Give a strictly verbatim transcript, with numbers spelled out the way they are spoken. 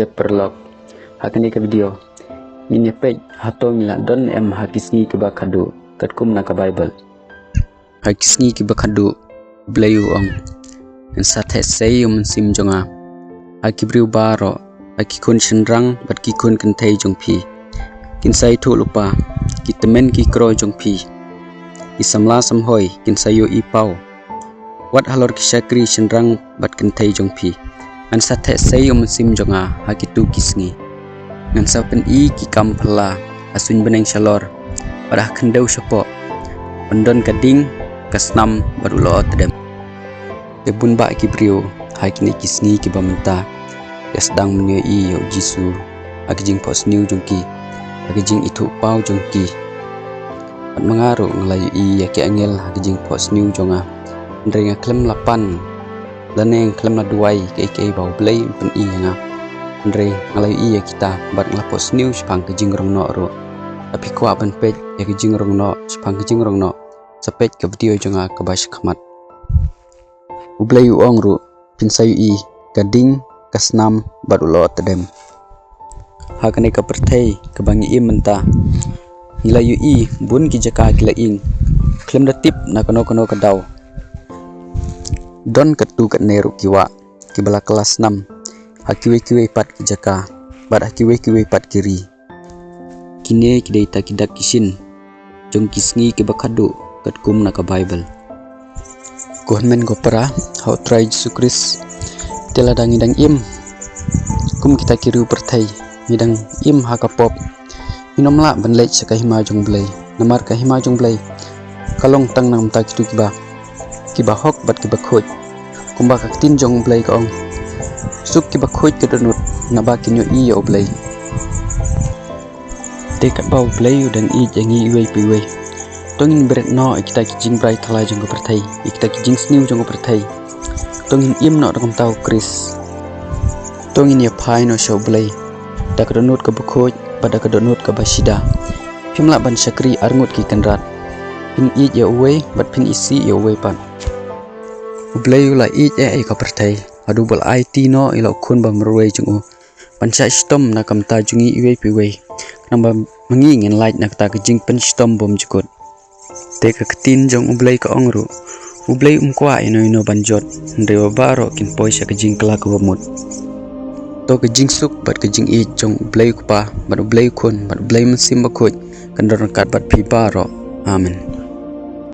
Te paralok, ha kane ka video ngin ïa peit hato ngi la don em ha ki sngi kiba khadduh katkum na ka Baibl. Ha ki sngi kiba khadduh, U Blei u ong, ngan sa theh sei ïa u mynsiem jong nga ha ki briew baroh, ha ki khun shynrang bad ki khun kynthei jong phi. Kin sa ïathuh lypa, ki tymmen ki kro jong phi, ki samla samhoi kin sa ïohi paw. Wat halor ki shakri shynrang bad kynthei jong phi. Ngan sa theh sei ïa u mynsiem jong nga ha kitu ki sngi. Ngan sa pyni ki kam phylla ha suiñ bneng shalor bad ha khyndew shapoh, ban don ka ding, ka snam bad u lyoh tdem. Te bun bah ki briew ha kine ki sngi kiba mynta ki la sdang ban ïohi ïa u Jisu ha ka jingphohsniew jong ki, ha ka jingithuh paw jong ki. Bad ma nga ruh nga la ïohi ïa ki angel ha ka jingphohsniew jong nga. Hynrei nga khlem la pan lane nga khlem la duwai kaei kaei ba U Blei un pyni ïa nga. Hynrei nga la ïohi ïa kita bad nga la phohsniew shaphang ka jingrong noh ruh. Lada phi kwah ban peit ïa ka jingrong noh shaphang ka jingrong noh, sa peit ka video jong nga kaba shakhmat. U Blei u ong ruh, phin sa ïohi ka ding, ka snam bad u lyoh tdem. Ha kane ka pyrthei kaba ngi im mynta, ngi la ïohi bun ki jaka ki la ïng, khlem da tip na kano kano ka daw. Don katto katne ruh ki wah kiba la kylla snam ha kiwei kiwei pat ki jaka bad ha kiwei kiwei pat ki ri. Kine ki dei kita ki dak ki shin jong ki sngi kiba khadduh katkum na ka Baibl. Ko hynmen ko para ha U Trai Jisu Khrist, te lada ngi dang im kum kita ki riew pyrthei, ngi dang im ha ka pop, ngin ym lah ban leit sha ka hima jong U Blei. Namar ka hima jong U Blei ka long tang na ka bynta kito kiba, kiba hok bad kiba khuid. Kumba ka ktien jong U Blei ka ong, suk kiba khuid ka dohnud, naba kin ïohi ïa U Blei. Te katba U Blei u dang ïeit ïa ngi iwei pa iwei, to ngin bret noh ïa kita ki jingbrai thala jong ka pyrthei, ïa kita ki jingsniew jong ka pyrthei. To ngin im noh da kumta U Khrist. To ngin ïa phai noh sha U Blei da ka dohnud kaba khuid bad da ka dohnud kaba shida. Phim lah ban shakri arngut ki kynrad. Phin ïeit ïa uwei bad phin isih ïa uwei pat. U Blei u la ïeit eh ïa ka pyrthei haduh ba u la aiti noh ïa la u Khun ba marwei jong u, ban shah shitom na ka bynta jong ngi iwei pa iwei, khnang ba ma ngi ngin lait na kata ka jingpynshitom bymjukut. Te ka ktien jong U Blei ka ong ruh, U Blei um kwah ïano ïano ban jot, hynrei ba baroh kin poi sha ka jingkylla kaba mut. To ka jingsuk bad ka jingïeit jong U Blei U Kpa bad U Blei U Khun bad U Blei Mynsiem Bakhuid kan don ryngkat bad phi baroh. Amen.